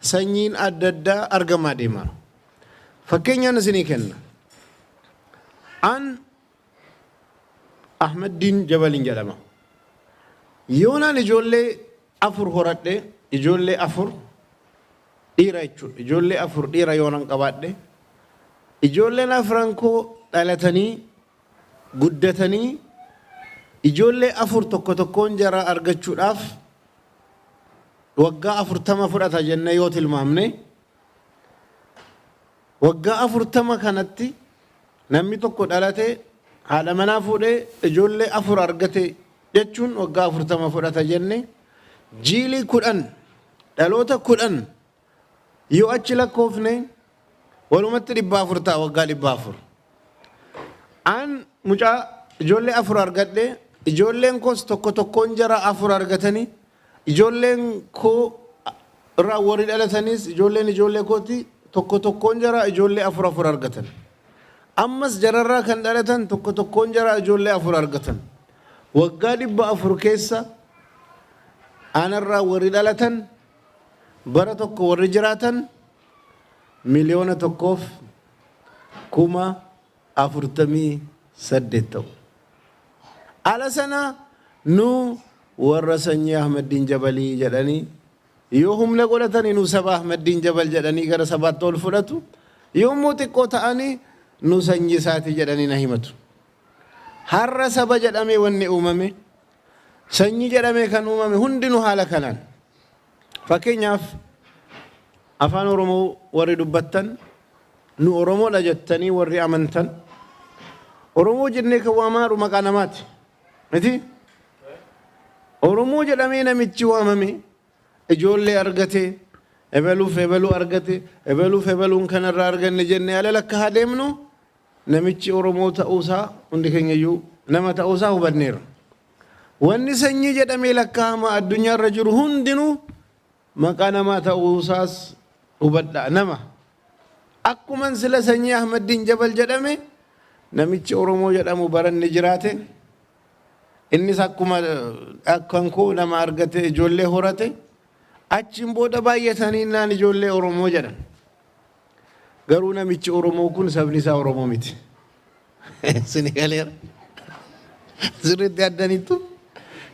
sanyiin adda addaa argamaa deema. Fakkeenyaan isinii kenna. An Ahmaddiin Jabaliin jedhama. Yoonaan ijoollee afur horadhe, ijoollee afur dhiira jechuudha. Ijoollee afur dhiira yoonan qabaadhe, ijoolleen afran koo dhalatanii guddatanii ijoollee afur tokko tokkoon jaraa argachuudhaaf waggaa 40 fudhata jennee yoo tilmaamne, waggaa 40 kanatti namni tokko dhalate, haadha manaa fuudhee, ijoollee afur argate jechuun waggaa 40 fudhata jenne, jiilii 10, dhaloota 10 yoo achi lakkoofne, walumatti 400 ta'a, waggaa 400. An mucaa ijoollee afur argadhe, ijoolleen koos tokko tokkoon jara afur argatanii, ijoolleen koo irraa warri dhalatanis, ijoolleen ijoollee kooti tokko tokkoon jara ijoollee afur afur argatan. Ammas jararraa kan dhalatan tokko tokkoon jara ijoollee afur argatan. Waggaa 400 keessa anarraa warri dhalatan, bara tokko warri jiraatan 1,048,000 ta'u. Ala sana nu warra sanyii Ahmaddiin Jabalii jedhanii yoo humna godhatanii, nu saba Ahmaddiin Jabal jedhanii gara sabaatti ol fudhatu, yoo immoo xiqqoo ta'anii nu sanyii isaati jedhanii na himatu. Har'a saba jedhamee wanni uumame, sanyii jedhamee kan uumame hundinuu haala kanaan. Fakkeenyaaf, afaan Oromoo warri dubbattan, nu Oromoodha jettanii warri amantan, Oromoo jennee kan waamaaru maqaa namaati. Miti? Oromoo jedhamee namichi waamame ijoollee argate, ebeluuf ebeluu argate, ebeluuf ebeluun kanarraa arganne jennee ala lakka haa deemnu, namichi Oromoo ta'uusaa hundi keenya iyyuu nama ta'uusaa hubanneerra. Wanni sanyii jedhamee lakkaa'ama addunyaarra jiru hundinuu maqaa namaa ta'uusaas hubadhaa. Nama. Akkuman sila sanyii Ahmaddiin Jabal jedhame, namichi Oromoo jedhamu baranni jiraate, innis akkuma akkan koo nama argate, ijoollee horate, achiin booda baay'atanii naan ijoollee Oromoo jedhan. Garuu namichi Oromoo kun sabni isaa Oromoo miti. Sini galeera. Sirriitti addaniittu,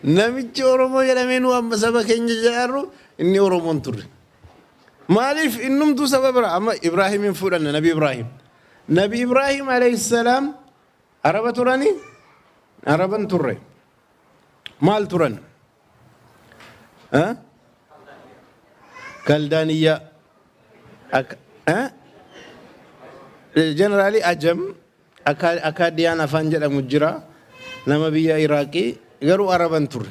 namichi Oromoo jedhamee nu amma saba keenya jedhaarru inni Oromoon turre. Maaliif? Innumtuu saba bira. Amma Ibraahimin fudhanna, Nabi Ibraahim. Nabi Ibraahim alayhi salaam Araba turani? Araban turre. Maal turan? Kaldaaniyyaa. Generally Ajam, Akaadiyaan afaan jedhamu jira. Nama biyya Iraaqii, garuu Araban turre.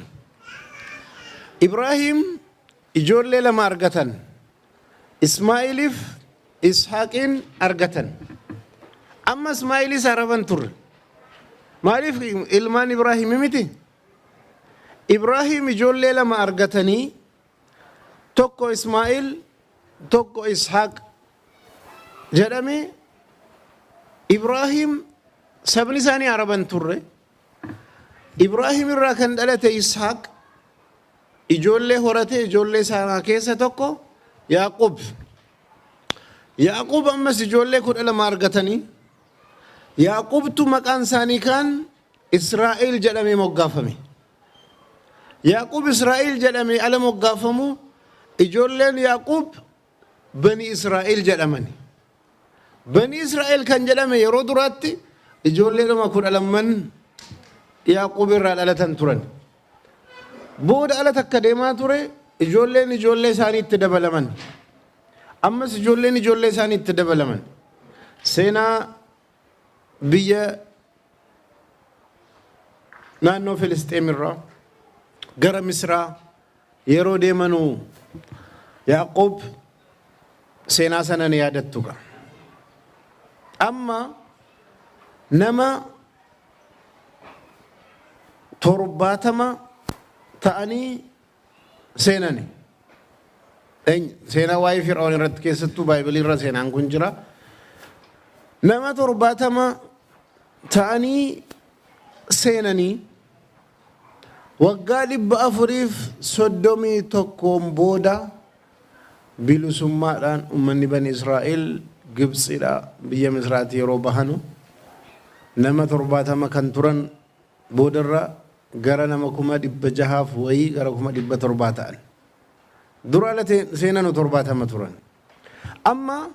Ibraahim ijoollee lama argatan. Ismaa'iliif Ishaaqiin argatan. Amma Ismaa'ilis Araban turre. Maaliif? Ilmaan Ibraahim miti? Ibraahim ijoollee lama argatanii, tokko Ismaa'il, tokko Ishaaq jedhame. Ibraahim sabni isaanii Araban turre. Ibraahim irraa kan dhalate Ishaaq ijoollee horate, ijoollee isaa keessa tokko Yaaqub. Yaaqub ammas ijoollee 12 argatanii, Yaaqubtu maqaan isaanii kaan Israa'el jedhamee moggaafame. Yaaqub Israa'el jedhamee ala moggaafamu, ijoolleen Yaaqub Bani Israa'el jedhamani. Bani Israa'el kan jedhame yeroo duraatti ijoolleedhuma 12n Yaaqub irraa dhalatan turan. Booda ala takka deemaa ture, ijoolleen ijoollee isaanii itti dabalaman. Ammas ijoolleen ijoollee isaanii itti dabalaman. Seenaa biyya naannoo Filisxeem irraa gara Misraa yeroo deemanuu Yaaqoob seenaa sana ni yaadattu. Amma nama 70 ta'anii seenani. Seenaa waa'ee Fir'aun irratti keessattuu Baay'ibilii irra seenaan kun jira. Nama 70 ta'anii seenanii, waggaa 431n booda Bilisummaadhaan ummanni Bani Israa'el Gibxiidha biyya Misraati yeroo bahanu nama 70 kan turan boodarra gara nama 600,000 wayii gara 700,000 ta'an. Dura ala seenanu 70 turan. Amma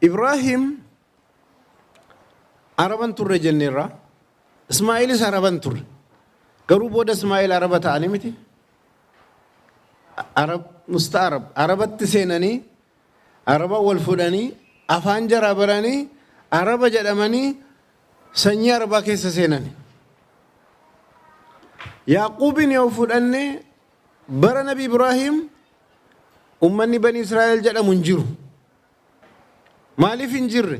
Ibraahim Araban turre jenneerra. Ismaa'ilis Araban turre. Garuu booda Ismaa'il Araba ta'anii miti. Arab musta'arab Arabatti seenanii, Araba wal fuudhanii, afaan jaraa baranii, Araba jedhamanii sanyii Arabaa keessa seenani. Yaaquubin yoo fudhanne, bara Nabi Ibraahim ummanni Bani Israa'el jedhamu hin jiru. Maaliif hin jirre?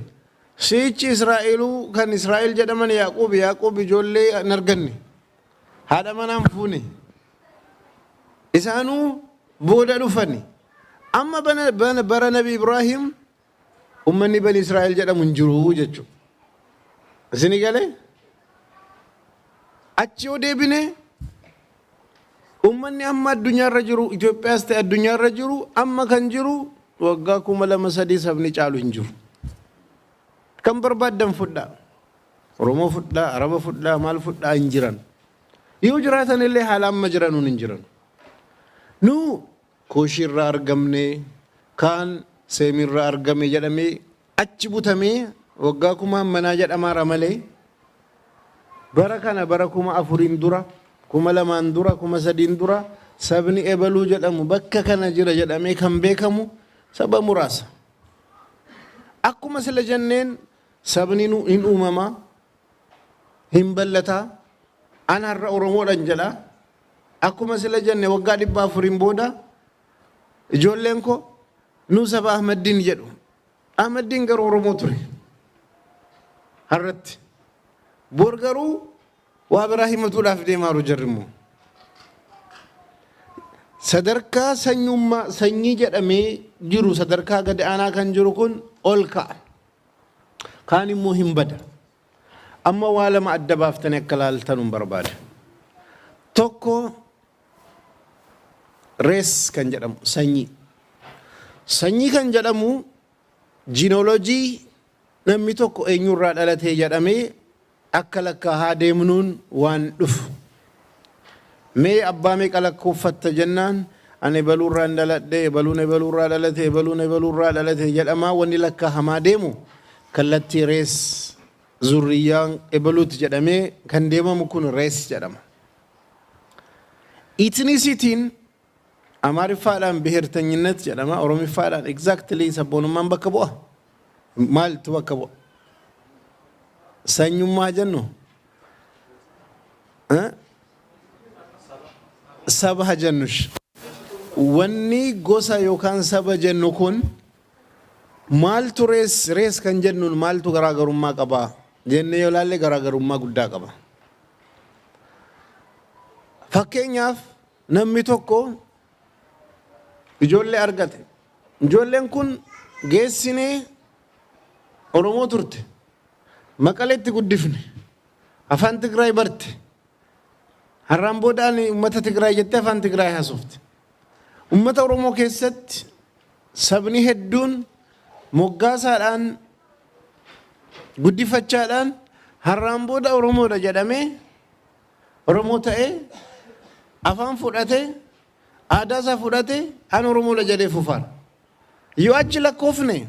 Siichi Israa'eluu kan Israa'el jedhaman Yaaquub. Yaaquub ijoollee hin arganne. Haadha manaa hin fuune. Isaanuu booda dhufani. Amma bara Nabi Ibraahim ummanni Bani Israa'el jedhamu hin jiru jechuudha. Isini galee? Achi yoo deebine, ummanni amma addunyaarra jiru, Itoophiyaas ta'e addunyaarra jiru, amma kan jiru waggaa 2003 sabni caalu hin jiru. Kan barbaaddan fudhaa. Oromoo fudhaa, Araba fudhaa, maal fudhaa, hin jiran. Yoo jiraatan illee haala amma jiranuun hin jiran. Nu Kuushiirraa argamne, kaan Seemirraa argame jedhamee achi butamee waggaa kuma hammanaa jedhamaara malee, bara kana, bara 4000n dura, 2000n dura, 3000n dura sabni ebaluu jedhamu bakka kana jira jedhamee kan beekamu saba muraasa. Akkuma sila jenneen, sabni hin uumamaa, hin ballataa. An har'a Oromoodhan jedha. Akkuma sila jenne, waggaa 400n booda ijoolleen koo nu saba Ahmaddiin jedhu. Ahmaddiin garuu Oromoo ture. Har'atti. Bor garuu waa biraa himatuudhaaf deemaaru jarri immoo. Sadarkaa sanyummaa, sanyii jedhamee jiru, sadarkaa gad aanaa kan jiru kun ol ka'a. Kaan immoo hin bada. Amma waa lama adda baaftanii akka laaltan hin barbaada. Tokko race kan jedhamu, sanyii. Sanyii kan jedhamu genealogy, namni tokko eenyurraa dhalatee jedhamee akka lakkaa'aa deemnuun waan dhufu. Mee abbaa meeqa lakkooffatta jennaan, ani ebaluurraan dhaladhe, ebaluun ebaluurraa dhalate, ebaluun ebaluurraa dhalate jedhamaa wanni lakkaahamaa deemu, kallattii race, zurriyyaan ebaluuti jedhamee kan deemamu kun race jedhama. Ethnicityn Amaariffaadhaan ብሔርተኝነት jedhama. Oromiffaadhaan exactly sabboonummaan bakka bu'a. Maaltu bakka bu'a? Sanyummaa jennu? Saba jennush. Wanni gosa yookaan saba jennu kun maaltu race kan jennuun maaltu garaagarummaa qaba jennee yoo ilaalle, garaagarummaa guddaa qaba. Fakkeenyaaf, namni tokko ijoollee argate. Ijoolleen kun geessinee, Oromoo turte. Maqaleetti guddifne. Afaan Tigraay barte. Har'aan boodaan uummata Tigraay jettee afaan Tigraay haasofte. Uummata Oromoo keessatti sabni hedduun moggaasaadhaan, guddifachaadhaan, har'aan booda Oromoodha jedhamee Oromoo ta'ee, afaan fudhatee, aadaa isaa fudhatee, an Oromoodha jedhee fufaan. Yoo achi lakkoofne,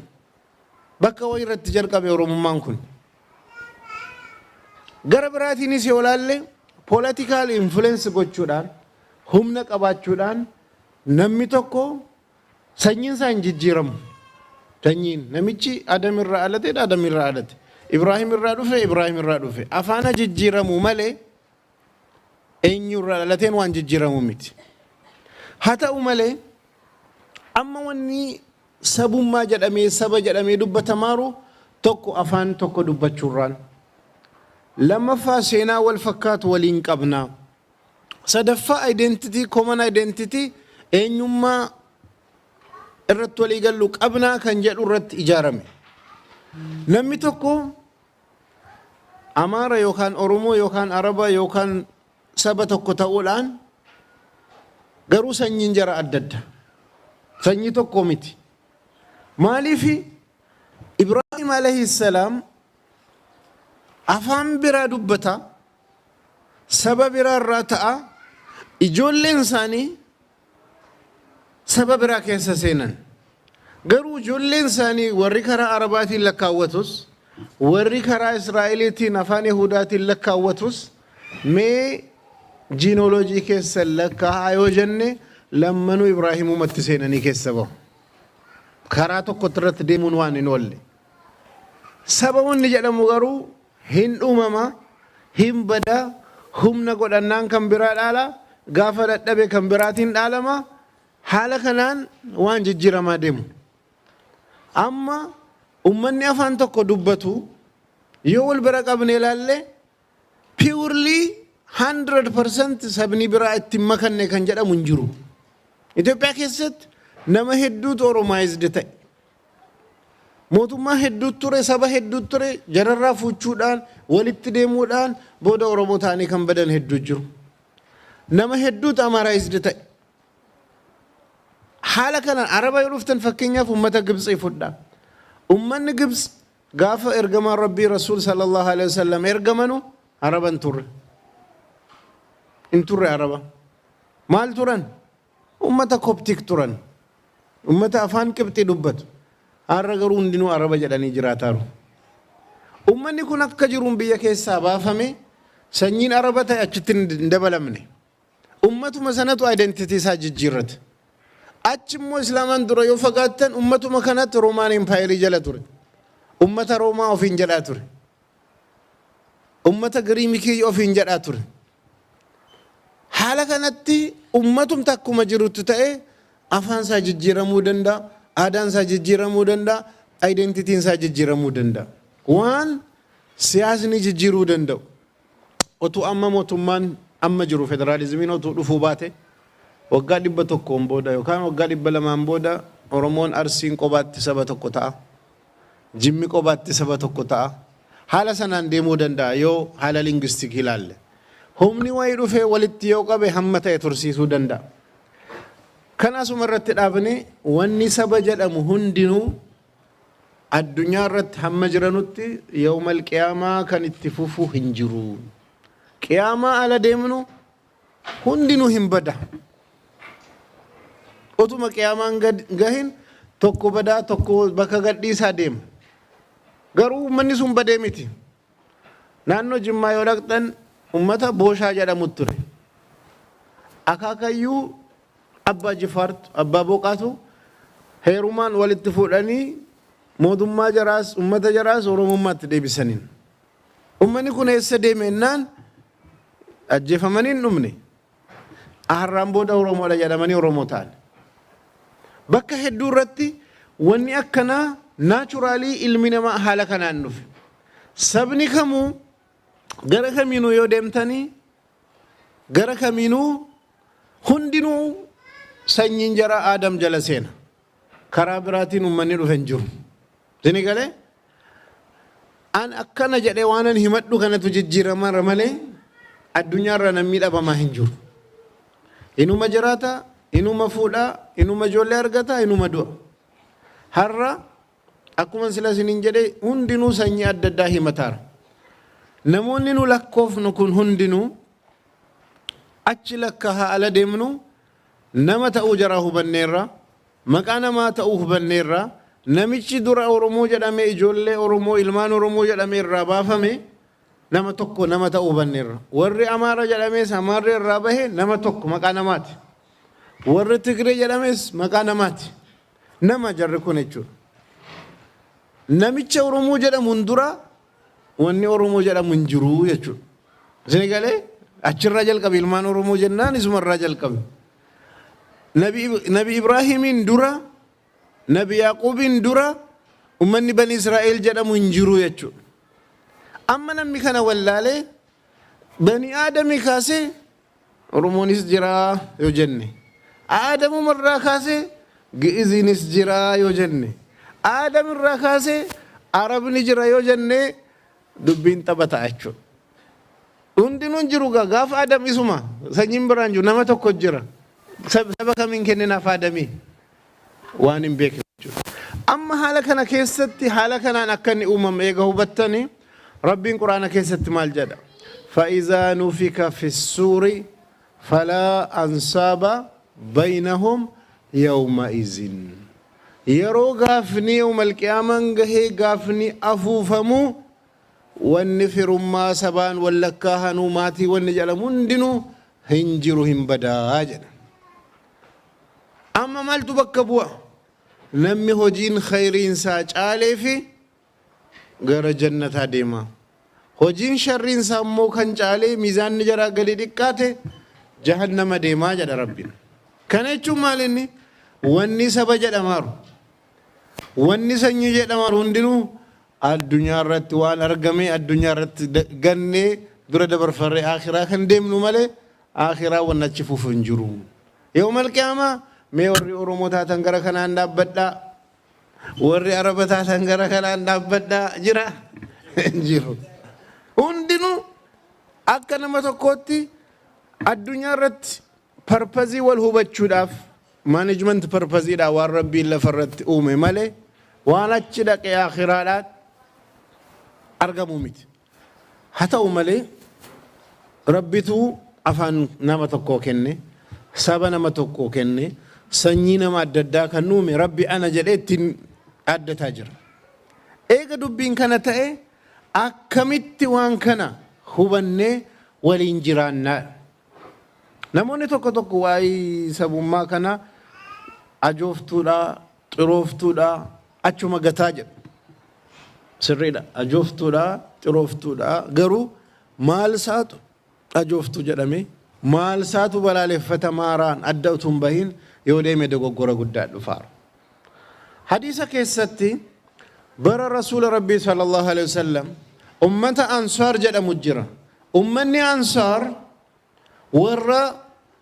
bakka wayii irratti jalqabe Oromummaan kun. Gara biraatiinis yoo ilaalle, political influence gochuudhaan, humna qabaachuudhaan, namni tokko sanyiin isaa hin jijjiiramu. Sanyiin namichi Adam irraa dhalate, Adam irraa dhalate. Ibraahim irraa dhufe, Ibraahim irraa dhufe. Afaana jijjiiramu malee eenyu irraa dhalateen waan jijjiiramu miti. Haa ta'u malee, amma wanni sabummaa jedhamee, saba jedhamee dubbatamaaru, tokko afaan tokko dubbachuurraan. Lammaffaa, seenaa wal fakkaatu waliin qabna. Sadaffaa, identity, common identity, eenyummaa irratti walii gallu qabnaa kan jedhu irratti ijaarame. Namni tokko Amaara yookaan Oromoo yookaan Araba yookaan saba tokko ta'uudhaan, garuu sanyiin jara adda adda. Sanyii tokko miti. Maaliif Ibraahim alayhi salaam afaan biraa dubbata, saba biraa irraa ta'a, ijoolleen isaanii saba biraa keessa seenan. Garuu ijoolleen isaanii warri karaa Arabaatiin lakkaawwatus, warri karaa Israa'eliitiin afaan Yahudaatiin lakkaawwatus, mee genealogy keessa lakkaa'aa yoo jenne, lammanuu Ibraahimumatti seenanii keessa bahu. Karaa tokkotti irratti deemuun waan hin oolle. Saba wanni jedhamu garuu hin uumama, hin bada, humna godhannaan kan biraa dhaala, gaafa dadhabe kan biraatiin dhaalama. Haala kanaan waan jijjiiramaa deemu. Amma ummanni afaan tokko dubbatu yoo wal bira qabne ilaalle, purely 100% sabni biraa itti hin makanne kan jedhamu hin jiru. Itoophiyaa keessatti nama hedduutu Oromized ta'e. Mootummaa hedduutu ture, saba hedduutu ture, jararraa fuuchuudhaan, walitti deemuudhaan booda Oromoo ta'anii kan badan hedduu jiru. Nama hedduutu Amharized ta'e. Haala kanaan Araba yoo dhuftan, fakkeenyaaf uummata Gibxii fudhaa. Uummanni Gibxi gaafa ergamaan Rabbii Rasuul sallallahu alaihi wasallam ergamanu Araba hin turre. Hin turre Araba. Maal turan? Uummata Koptik turan. Uummata afaan Qibxii dubbatu. Har'a garuu hundinuu Araba jedhanii jiraataaru. Uummanni kun akka jiruun biyya keessaa baafame, sanyiin Araba ta'e achitti hin dabalamne. Uummatuma sanatu identity isaa jijjiirrate. Achi immoo Islaamaan dura yoo fagaattan, uummatuma kanatti Roomaan Empire jala ture. Uummata Roomaa ofiin jedhaa ture. Uummata Giriimikii ofiin jedhaa ture. Haala kanatti uummatumti akkuma jirutti ta'e afaan isaa jijjiiramuu danda'a, aadaan isaa jijjiiramuu danda'a, identityn isaa jijjiiramuu danda'a. Waan siyaasni jijjiiruu danda'u. Otuu amma mootummaan amma jiru, federaalizimiin otuu dhufuu baate, waggaa 100n booda yookaan waggaa 200n booda Oromoon Arsiin qobaatti saba tokko ta'a. Jimmi qobaatti saba tokko ta'a. Haala sanaan deemuu danda'a yoo haala linguistic ilaalle. Humni wayii dhufee walitti yoo qabe hamma ta'e tursiisuu danda'a. Kan asuma irratti dhaabne, wanni saba jedhamu hundinuu addunyaa irratti hamma jiranutti yawmal qiyaamaa kan itti fufu hin jiru. Qiyaamaa ala deemnu hundinuu hin bada. Otuma qiyaamaan gahin tokko badaa, tokko bakka gadhiisaa deema. Garuu uummanni sun badee miti. Naannoo Jimmaa yoo dhaqxan, uummata Booshaa jedhamu ture. Akaakayyuu Abbaa Jifaartu, Abbaa Boqaatu heerumaan walitti fuudhanii mootummaa jaraas uummata jaraas Oromummaatti deebisaniin. Uummanni kun eessa deeme jennaan, ajjeefamanii hin dhumne. Har'aan booda Oromoodha jedhamanii Oromoo ta'an. Bakka hedduu irratti wanni akkanaa naturally ilmi namaa haala kanaan dhufe. Sabni kamuu gara kamiinuu yoo deemtanii, gara kamiinuu hundinuu sanyiin jara Aadam jala seena. Karaa biraatiin uummanni dhufe hin jiru. Isin galee? An akkana jedhee waanan himadhu kanatu jijjiiramarra malee addunyaarra namni dhabamaa hin jiru. Inuma jiraata, inuma fuudhaa, inuma ijoollee argata, inuma du'a. Har'a akkuma sila isiniin jedhe, hundinuu sanyii adda addaa himataara. Namoonni nu lakkoofnu kun hundinuu achi lakka haa ala deemnu, nama ta'uu jaraa hubanneerra, maqaa namaa ta'uu hubanneerra. Namichi dura Oromoo jedhamee, ijoollee Oromoo, ilmaan Oromoo jedhamee irraa baafame nama tokko nama ta'uu hubanneerra. Warri Amaara jedhamees, Amaarri irraa bahe nama tokko, maqaa namaati. Warri Tigree jedhames maqaa namaati. Nama jarri kun jechuudha. Namicha Oromoo jedhamuun dura wanni Oromoo jedhamu hin jiru jechuudha. Isin galee? Achirraa jalqabe. Ilmaan Oromoo jennaan isumarraa jalqabe. Nabi Ibraahimiin dura, Nabi Yaaquubiin dura ummanni Bani Israa'el jedhamu hin jiru jechuudha. Amma namni kana wallaalee Bani Aadamii kaasee Oromoonis jira yoo jenne, Aadamumarraa kaasee Gi'iziinis jira yoo jenne, Aadamirraa kaasee Arabni jira yoo jenne, dubbiin tapha ta'a jechuudha. Hundinuu hin jiru gaa. Gaafa Adam isuma, sanyiin biraan jiru, nama tokko jira. Saba kamiin kenninaaf Aadamii? Waan hin beekne jechuudha. Amma haala kana keessatti haala kanaan akka inni uumame eega hubattani, Rabbiin Quraana keessatti maal jedha? Fa'izaa nufika fissuuri falaa ansaaba baynahum yawma izin. Yeroo gaafni yawmal qiyaamaan gahee gaafni afuufamu, wanni firummaa sabaan wallakkaa hanuu maatii wanni jedhamu hundinuu hin jiru, hin badaa jedha. Amma maaltu bakka bu'a? Namni hojiin khayriinsaa caalee fi gara jannataa deema. Hojiin sharriinsaa immoo kan caalee miizaanni jaraa gadi xiqqaate jahannama deemaa jedha Rabbiin. Kana jechuun maal inni? Wanni saba jedhamaaru, wanni sanyii jedhamaaru hundinuu addunyaa irratti waan argame addunyaa irratti gannee dura dabarfarree akhiraa kan deemnu malee akhiraa wanni achi fufu hin jiru. Yawmal qiyaamaa mee warri Oromoo taatan gara kanaan dhaabbadhaa. Warri Araba taatan gara kanaan dhaabbadhaa jira? Hin jiru. Hundinuu akka nama tokkootti addunyaa irratti purpose wal hubachuudhaaf, management purposeedhaan waan Rabbiin lafa irratti uume malee waan achi dhaqee akhiraadhaan argamu miti. Haa ta'u malee Rabbitu afaan nama tokkoo kenne, saba nama tokkoo kenne, sanyii nama adda addaa kan uume Rabbi ana jedhee ittiin dhaaddataa jira. Eega dubbiin kana ta'e, akkamitti waan kana hubannee waliin jiraannaa? Namoonni tokko tokko waa'ee sabummaa kana ajooftuudha, xirooftuudha, achuma gataa jedhu. Sirriidha. Ajooftuudha, xirooftuudha. Garuu maal isaatu ajooftuu jedhame, maal isaatu balaaleffatamaaraan adda utuu hin bahin yoo deeme dogoggora guddaa dhufaara. Hadiisa keessatti bara Rasuula Rabbii sallallahu alaihi wasallam ummata Ansaar jedhamu jira. Ummanni Ansaar warra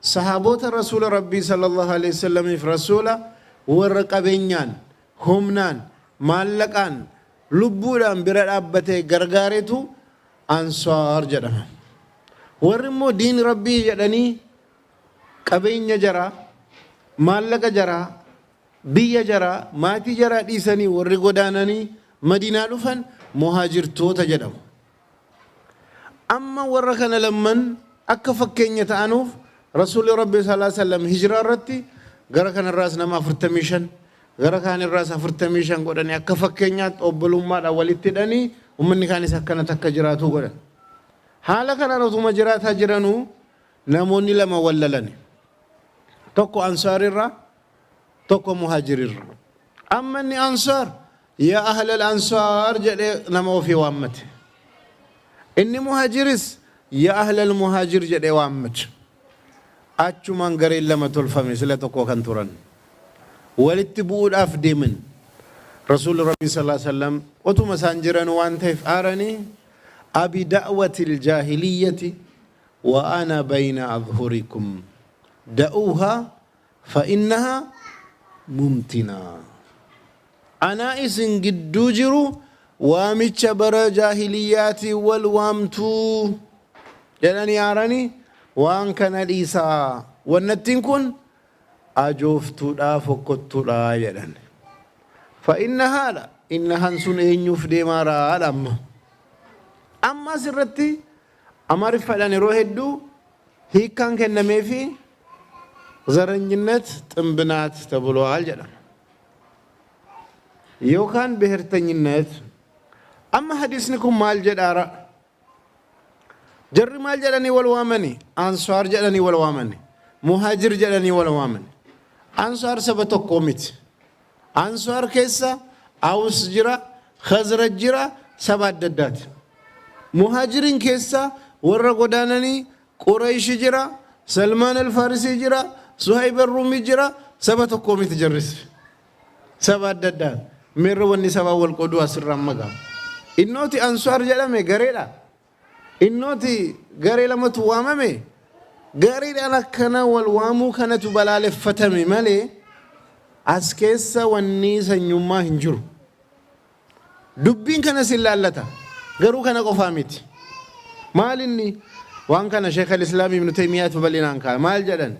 sahaabota Rasuula Rabbii sallallahu alaihi wasallamiif Rasuula warra qabeenyaan, humnaan, maallaqaan, lubbuudhaan bira dhaabbatee gargaaretu Ansaar jedhama. Warri immoo diin Rabbii jedhanii qabeenya jaraa, maallaqa jaraa, biyya jaraa, maatii jaraa dhiisanii warri godaananii Madiinaa dhufan muhaajirtoota jedhamu. Amma warra kana lamman akka fakkeenya ta'anuuf Rasuulli Rabbi sallallahu alaihi wasallam hijiraa irratti gara kanarraas nama 45, gara kaanirraas 45 godhanii akka fakkeenyaatti obbolummaadhaan walitti hidhanii uummanni kaanis akkana takka jiraatu godhan. Haala kanaan otuma jiraataa jiranuu namoonni lama wal lalani. Tokko Ansaarirraa, tokko Muhaajirirraa. Amma inni Ansaar yaa ahlal Ansaar jedhee nama ofii waammate. Inni Muhaajiris yaa ahlal Muhaajir jedhee waammate. Achumaan gareen lama tolfame sila tokko kan turan. Walitti bu'uudhaaf deeman. Rasuulli Rabbii sallallahu alaihi wasallam otuma isaan jiran waan ta'eef aaranii, abi da'watil jaahiliyyati wa ana bayna adhhurikum da'uuhaa fa innahaa mumtinaa. Anaa isin gidduu jiru waamicha bara jaahiliyyaatiin wal waamtuu jedhanii aaranii, waan kana dhiisaa, wannattiin kun ajooftuudha, fokkottuudha jedhan. Fa innahaadha innahaan sun eenyuuf deemaaraadha? Amma asirratti Amaariffaadhaan yeroo hedduu hiikkaan kennameefi ዘረኝነት ጥንብ ናት ተብሏል jedhama. Yookaan ብሔርተኝነት. Amma hadiisni kun maal jedhaara? Jarri maal jedhanii wal waamani? Ansaar jedhanii wal waamani. Muhaajir jedhanii wal waamani. Ansaar saba tokkoo miti. Ansaar keessa Aws jira, Khazraj jira, saba adda addaati. Muhaajiriin keessa warra godaananii Qurayshi jira, Salmaan al-Farisii jira, Suhayb al-Rumi jira, saba tokkoo miti jarris. Saba adda addaa. Meerra wanni sabaa wal qooduu asirraan magaa. Innooti Ansaar jedhame gareedha. Innooti garee lamatu waamame, gareedhaan akkana wal waamuu kanatu balaaleffatame malee as keessa wanni sanyummaa hin jiru. Dubbiin kanas hin laallata. Garuu kana qofaa miti. Maal inni waan kana Sheekh al-Islaam Ibn Taymiyaatu bal'inaan kaa'e. Maal jedhan?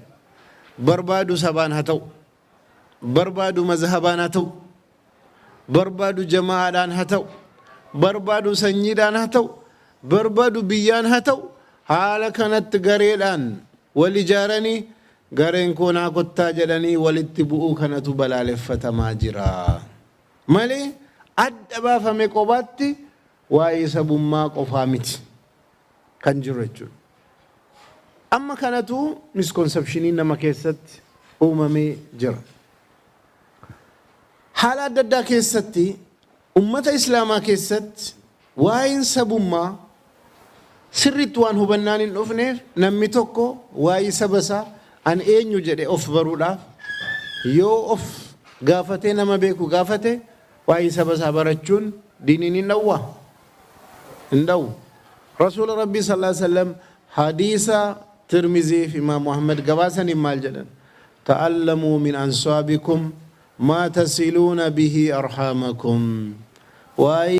Barbaadu sabaan haa ta'u. Barbaadu mazhabaan haa ta'u. Barbaadu jamaadhaan haa ta'u, barbaadu sanyiidhaan haa ta'u, barbaadu biyyaan haa ta'u, haala kanatti gareedhaan wal ijaaranii gareen koonaa kottaa jedhanii walitti bu'uu kanatu balaaleffatamaa jira. Malee adda baafame qobaatti waa'ee sabummaa qofaa miti kan jiru jechuudha. Amma kanatu misconceptionii nama keessatti uumamee jira. Haala adda addaa keessatti, ummata Islaamaa keessatti, waa'een sabummaa sirriitti waan hubannaan hin dhufneef, namni tokko waa'ee saba isaa an eenyu jedhe of baruudhaaf yoo of gaafatee, nama beeku gaafate, waa'ee saba isaa barachuun diiniin hin dhawwaa, hin dhawwu. Rasuula Rabbii sallallahu alaihi wasallam hadiisa Tirmizii fi Imaam Muhammad gabaasaniin maal jedhan? "Ta'allamuu min ansaabikum maa tasiluuna bihi arhaamakum." Waa'ee